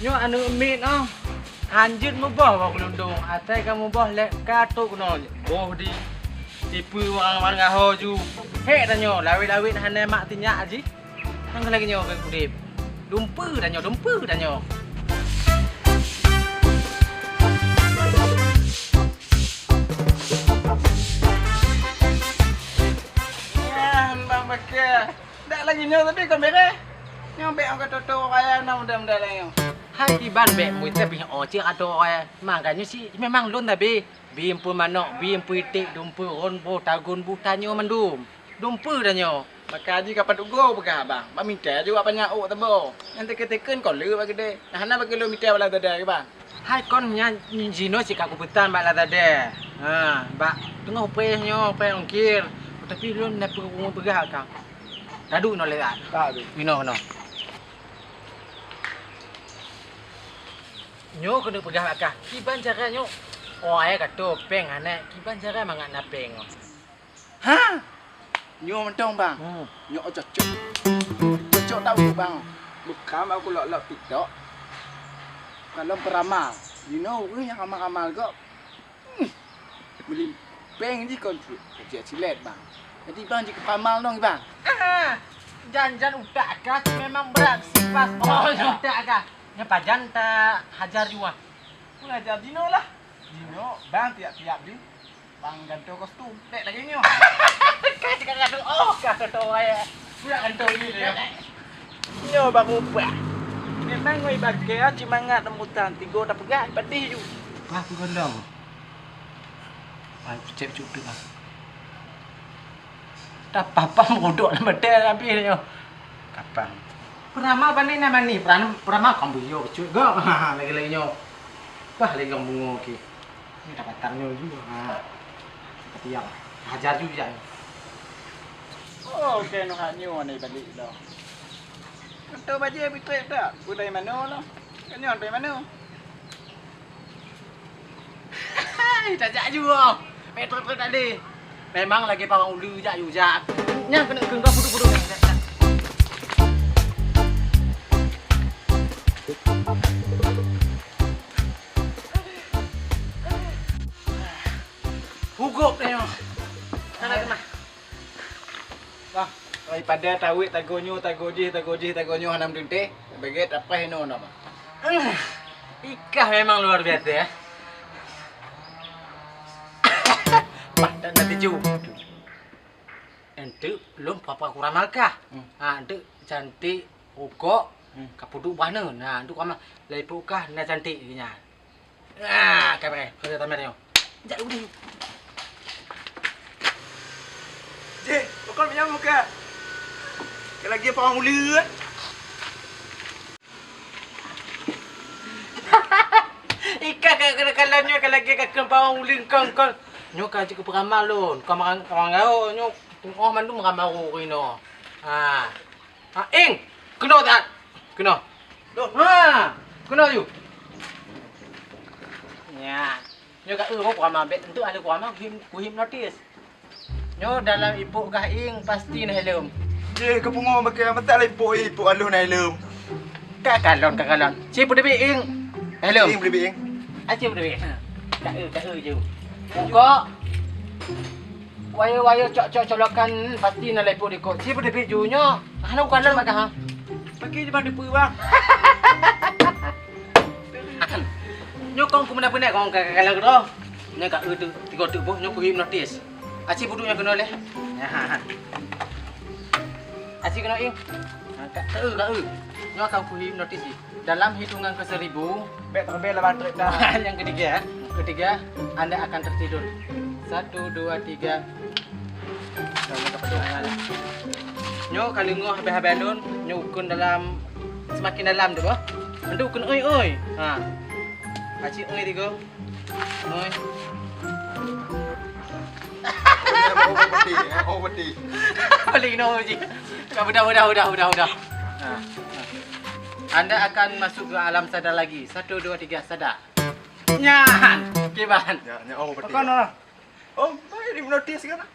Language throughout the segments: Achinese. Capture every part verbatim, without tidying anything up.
Nyoe aneuk miet oh, hanjeuet muboh bak geulundong, asai ka muboh lé ka trok keunoe, boh di tipeue warang-warang gaho ju. Hék tanyoe, lawét-lawét hana mak sinyak jih. Nyang lagée nyoe ka udeb. Dumpeue tanyoe, dumpeue tanyoe. Nyan, Bang Bakar. Dak lagée nyoe tadi kon beureh. Nyoe bék ong ka toto raya na muda-muda laén nyoe. Hai kiban bék muita pih oh cit ato raya. Makajih si memang lôn tabi. Bi empeue manok, bi empeue iték, dumpeue ron boh tagun buh tanyoe mandum. Dumpeue tanyoe. Maka jih ka padub goe peugah abang. Bak mita ju wak panyak ôk tabo. Nyang teukeuen-teukeuen kon le bak keudè. Nah, hana bak lôn mita bak ladada kiban. Hai kon nyan jinoe cit ka kupeusan bak ladada. Ha, bak teungoh preh nyoe, preh ongkir. Tapi lôn na peue peugah ka. Kadu inoe lé, Zat. Kadu. Inoe, inoe. Nyoe keuneuk peugah bak kah. Kiban cara nyoe? Oh, ayah kata péng aneuk. Kiban cara mangat na péng? Ha? Nyoe mantong, Bang. Hmm. Nyoe cocok. Cocok tahu, Bang. Bukan aku lok-lok TikTok. Kalau peramal. You know, ureueng nyang amal-amal kok. Hmm. Meuli péng jih kon cu-, keuciek silet, Bang. Jadi, Bang jih keu peramal nong, Bang. Ah, jan-jan utak kah memang brat sipas. Oh, ya. Utak kah. Nya pajan ta hajar jua. Pun hajar dino lah. Dino, Bang tiap-tiap di. Bang ganto kostum. Dek lagi nyoh. Kah cakap ganto. Oh, kah ganto waya. Pula ganto ni dia. Nyoe bak mupat. Memang ngoi bagée cit mangat rambutan, tigo tapeugah, padeh ju. Wah, peugondong. Ai, peucép cut teuk ah. Tapapam rodok lam batée habéh nyoe. Kapang. Peramal pané na mani, peran-, peramal kan buyok cut gok. Lagi-lagi nyoe. Wah, lagi gong bungo ki. Ni dah patang nyoe ju. Ha. Ketiak. Hajar ju jak. Oh, okey, noh hak nyoe ni balik dah. Betul bajé pitrek tak? Budai mano lah. Kan nyoe dari mano? Hai, tajak ju. Betul-betul tadi. Memang lagi pawang ulu jak ju jak. Nyang kena kena pudu-pudu. Hugop dia. Sana kena. Wah, daripada tawét tago nyoe, tago jih, tago jih, tago nyoe hana meuteuntée, beugét tapah inoe nama. Ikah memang luar biasa ya. Pah dan nanti ju. Enteuk lom papa kurang malkah. Hmm. Ha, enteuk cantik. Rukok, hmm, ka peuduek bak neu. Nah, duek kama, lai peuet kah na cantik geuh nyan. Ah, ka bèe, ka tamè nyoe. Jak udeh. Jih, pokok minyak muka. Ka lagi pawang uleuen. Ika ka, ka, ka, kalon nyoe ka lagi ka keu pawang uleuen kong-kong. Nyoe ka jeuet keu peuramal lôn. Ka ma-, ka manggao nyoe, oh, mandum ka maru inoe. Ah. Ha, Ing! Keunoe that! Keunoe! Loh. Ha! Keunoe ju! Nyan. Nyoe ka eu peramal, bèk tentu ahli peramal kuhip-, kuhipnotis. Nyoe dalam ipok gah Ing pasti na helom. Jih, keupungo meuke meutak lah ipok, ipok aloh na helom. Ka kalon, ka kalon. Ci peudeubi Ing. Helom. Ing peudeubi Ing. Aci peudeubi. Ka eu, ka eu ju. Pokok. Wayeu-wayeu cok-cok colokan pasti na liput ikot. Ci beudebit ju nyoe. Hana ukalon bak kah, ha? Pagi di mana pui, Bang? Nyoe kong ku meunan peunet kong ka, ka, ka, ka, nyoe ka eu teuk, tiga teuk boh, nyoe ku hipnotis. Aci buduk nyoe keunoe lé. Aci keunoe, Ing. Ha, ka, ka eu, ka eu. Nyoe akan ku hipnotis, Ing. Dalam hitungan ke seribu. Bèk terbel lah batrek dah. Yang ketiga, ketiga, anda akan tertidur. Satu, dua, tiga. Nyoe ka leungoh habéh-habéh lôn, nyoe ukun dalam, semakin dalam tu bah. Nanti ukun oi oi. Ha. Aci oi tiga. Oi. Oh, peti, eh, oh, peti. Paling no ji. Dah, dah, dah, dah, dah, dah. Ha. Anda akan masuk ke alam sadar lagi. Satu, dua, tiga, sadar. Nyan, kiban. Ya, ya, oh, peti. Bukan lah. Oh, baik, hipnotis kan?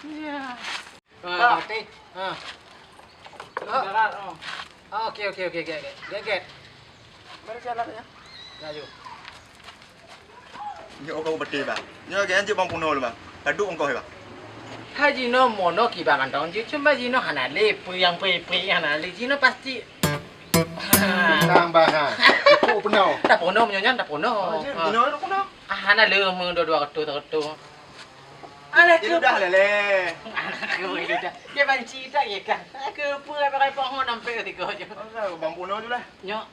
Ya. Ha, Pak. Mati. Ha. Darat, oh. Oke, oke, oke, oke, oke. Get, get. Mari jalan ya. Laju. Nyoe kau beutôi, Bang. Nyoe lagèe nyan cit bang punoe lé, Bang. Ka duek ongkoh, Bang. Hai jinoe mono kiban mantong jih, cuma jinoe hana lé, peue nyang peue-peue hana lé. Jinoe pasti. Nang, Bang, ha. Ikut punoe. Dah punoe meunyoe nyan, dah punoe. Oh, jinoe dah punoe. Ah, hana lé meu dua-dua reutôh, reutôh. Alah, jinoe dah lé, lé. Alah, aku dah. Dia banci tak ya kan? Aku peue apa kau pohon sampai tiga je. Bang punoe je lah. Nyoe.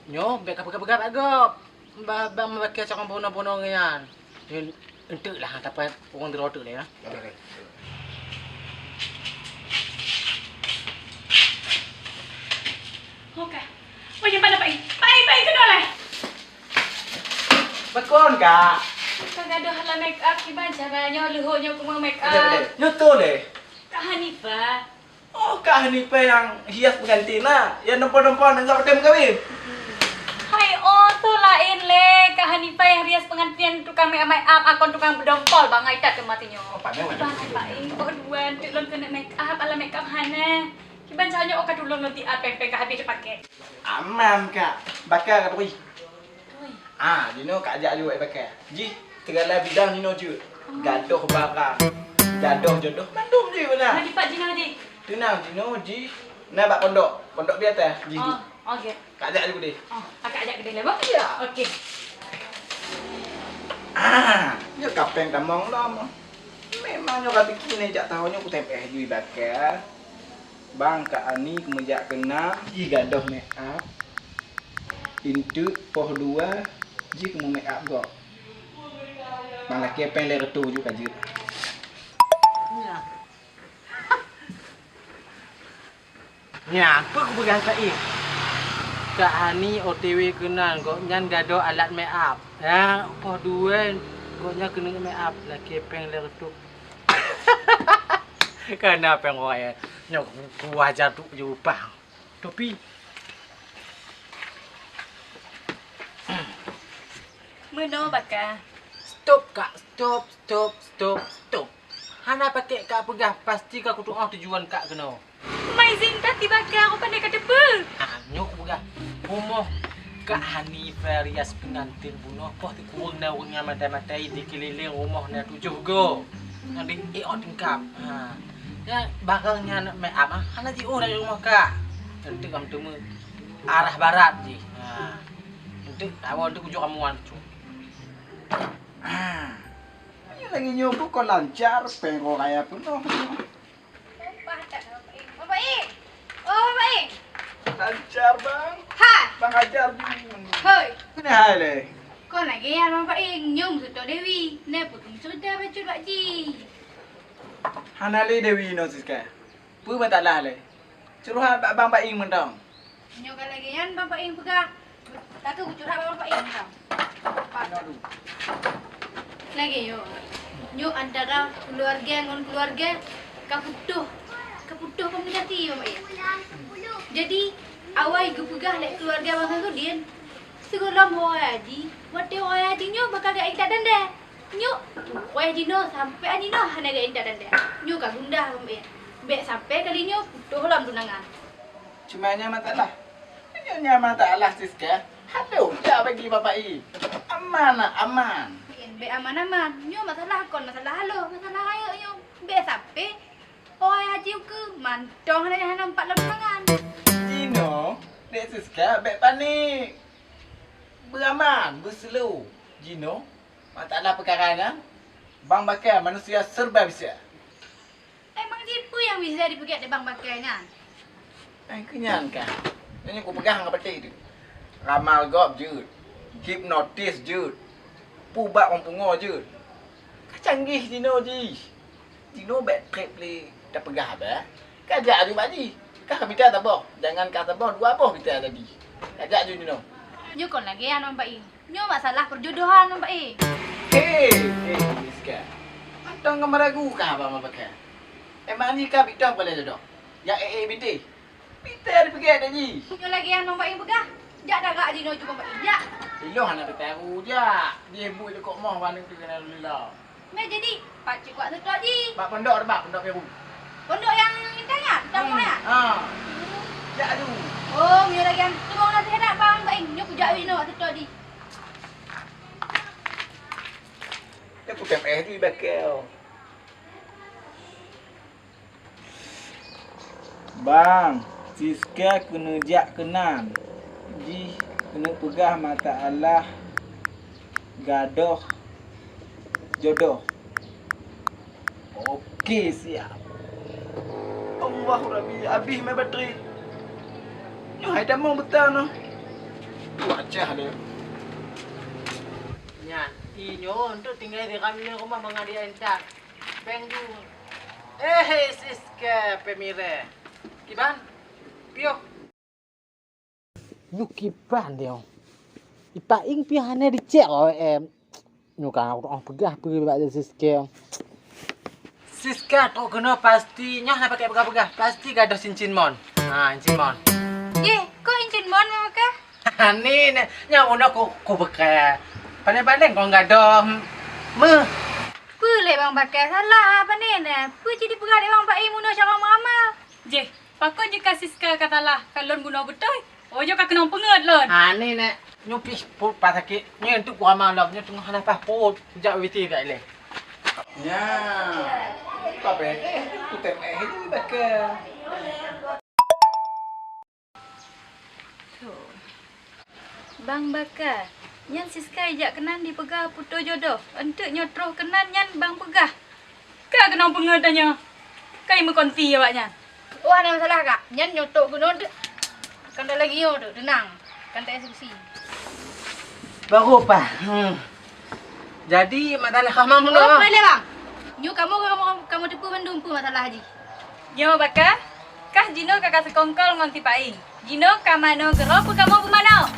Nyoe bèk ka peugah-peugah bak gob. Ba, ba meubakée cakong bunoe-bunoe nyan. Nyoe enteuk lah, tapi ureueng droe teuk lé, ya. Ho ka. Oh, nyang mana, Pak I? Pak I, Pak I, keunoe lah. Pakon, Kak? Ka gadoh lam make up, kiban cara nyoe leuhô nyoe keumeung make up. Nyoe tu lé. Kak Hanifah. Oh, Kak Hanifah nyang hias pengantin na, nyang dumpeue-dumpeue neugok tem kawin. Hai, oh, tu laén lé, Kak Hanifah nyang hias pengantin tukang make up, akon tukang beudumpeue bangai that teuma sinyoe. Oh, pandai, pandai. Bang, Pak, eh, boh dua, enteuk lôn keuneuk make up, alah make up hana. Kiban cara nyoe ka tulông lôn tiap péng-péng ka habéh teupaké. Aman, Kak. Baka ka turi. Ah, jinoe Kak jak ju wak baka. Jih, segala bidang jinoe jeuet. Oh. Gadoh barang, gadoh jodoh, mandum jeuet na. Nah, dipat jinoe jih? Teunang, jinoe jih na bak pondok. Pondok biasa jih. Oh, jih. Oke. Kak jak ju deh. Oh, Kak jak ju deh lah, Bang? Ya. Oke. Ah, nyoe kapéng tamong lom. Memang nyoe ka bikin jak tahun nyoe kutempéh ju baka. Bang Kak Ani keumeujak keunan, jih gadoh make up. Enteuk poh dua, jih keumeung make up gob. Bang lakée péng lhèe reutôh ju ka jeuet. Nyan, peue kupeugah Kak Im? Kak Ani O T W keunan, gobnyan gadoh alat make up. Ya, poh dua, gobnyan keuneuk make up, lakée péng lhèe reutôh. Kana péng raya nyoe kuah jaduk jubah. Tapi meunoe baka. Stop, Kak. Stop, stop, stop, stop. Hana pakék Kak peugah, pasti ka kutu'oh tujuan Kak keunoe. Amazing that di baka, aku pandai ka teupeue. Ah, nyoe kupeugah. Rumoh Kak Hanifah rias peungantin bunoe poh teukuweueng na ureueng nyang matai-matai dikeulileng rumoh na tujoh go. Ngon di iot tingkap. Ha. Nyan barang nyan make up ah, hana jiôh dari rumoh Kak. Enteuk kamoe teumé arah barat jih. Ha. Enteuk awai enteuk ujoe kamoe wan cu. Ha. Nyoe lagèe nyoe pun kon lancar, péng raya peunoh. Bang Baim. Oh, Bang Baim. Lancar, Bang. Hai. Bang ajar ju. Hoi. Ini hai lé. Kon lagèe nyan Bang Baim, nyoe meuseutôt Dewi. Nè peuteumé seudeh bacut bak jih. Hana lé Dewi nyoe siska. Peue masalah lé? Curhat bak Bang Baim mantong. Nyoe ka lagèe nyan Bang Baim peugah. Ka keuh kucurhat bak Bang Baim mantong. Lagèe nyoe. Nyoe antara keuluwarga ngon keuluwarga ka putôh, ka putôh komunikasi, Bang Baim. Jadi, awai geupeugah lé keuluwarga Bang Samsudin, sigohlom ho raya jih, watèe ho raya jih nyoe bakal geuintat dandai. Nyoe, wéh jinoe sampoe jinoe hana geuintat dandai. Nyoe ka gundah, Bang Baim. Bèk sampoe kali nyoe putôh lom tunangan. Cuma nyan masalah. Nyoe nyan masalah, Siska. Adoh, jak bagi Bapak I. Aman, aman. Bèk aman-aman. Nyoe masalah kon masalah halôh, masalah rayeuk nyoe. Bèk sampoe, oh, Haji Ukeue mantong hana, hana meupat lom tunangan. Jinoe, Dek Siska, bèk panik. Beuaman, beuseulo. Jinoe, masalah peukara nyan, Bang Bakar manusia serba bisa. Emang jih peue nyang bisa jipeugèt lé Bang Bakar nyan? Ai keu nyan kah? Nyan nyang kupeugah ngon peuteh teuh. Ramal gob jeuet, hipnotis jeuet, pubak ureueng pungo jeuet. Ka canggih jinoe jih. Jinoe bèk trép lé tapeugah bah. Ka jak aju bak jih. Kah mita saboh, jangan kah saboh, dua boh mita jadi. Ka jak aju jinoe. Nyoe kon lagèe nyan, Bang Baim. Nyoe masalah perjodohan, Bang Baim. Hei, hei, Siska. Mantong ka meuragu kah Abang Bakar? Emang ni ka bitoh peureulèe jodoh? Nyang ék-ék bintéh? Bintéh dipeugèt dak jih. Nyoe lagèe nyan Bang Baim peugah. Jak tagak jinoe ju Bang Baim, jak. Ilôn hana teuka jak. Jih buet likot moh, aneuk teuh keunan lila. Meh jadi, pat cit kuat seutôt jih. Bak pondok teuh, bak pondok Peru. Pondok nyang intan nyan, intan nyan? Ha. Jak aju. Oh, meunyoe lagèe nyan, teurimong gaséh that Bang. Bang, Siska keuneuk jak keunan. Jih keuneuk peugah masalah gadôh jodoh. Oke, siap. Allahu Rabbi, abéh mé batri. Nyoe hai tamong beutôi noh. Cuaca deh. Nyan, inyoe untuk tinggai di Ramli rumah Bang Adi Encan. Peng du. Eh, Siska pemiré. Kiban? Piôh. Nyoe kiban dia. Ipaing pih hana dicek O M. Nyoe ka aku peugah peue bak Siska. Siska trok keunoe pasti nyoe hana pakai peugah-peugah, pasti gadôh cincin mon. Ha, cincin mon. Jih, kok cincin mon meuka? Ni, ni, nyang unoe ku, ku beukai. Pandai-pandai kong gadôh meuh. Peue lé Bang Bakar salah apa ni, nah? Peue cit dipeugah lé Bang Baim unoe cara meuramal? Jih, pakon jih ka Siska ka salah, ka lôn bunoe beutôi? Oh, jih ka keunong peungeut lôn. Ha, ni, Nek. Nyoe pih pruet pah sakét. Nyoe untuk ku ramal lom. Nyoe teungoh hana pah pruet. Jak witi dak ilée. Nya. Ka peh. Kutem eh ni Bakar. Bang Baka, nyan Siska ijak keunan dipeugah putôh jodoh. Enteuk nyoe troh keunan nyan Bang peugah. Ka keunong peungeut tanyoe. Kai meukonti awaknyan. Oh, hana masalah, Kak. Nyan nyoe tok keunoe tu. Kan tak lagi nyoe tu, tenang. Kan tak eksekusi. Baru apa? Hmm. Jadi, masalah kah mam Oh, boleh, Bang. Nyoe kamu, kamu, kamu teupeu mandum peue masalah jih. Nyoe Baka, kah jinoe ka ka seukongkol ngon si Paing. Jinoe ka manoe keudroe peue kamoe peumanoe.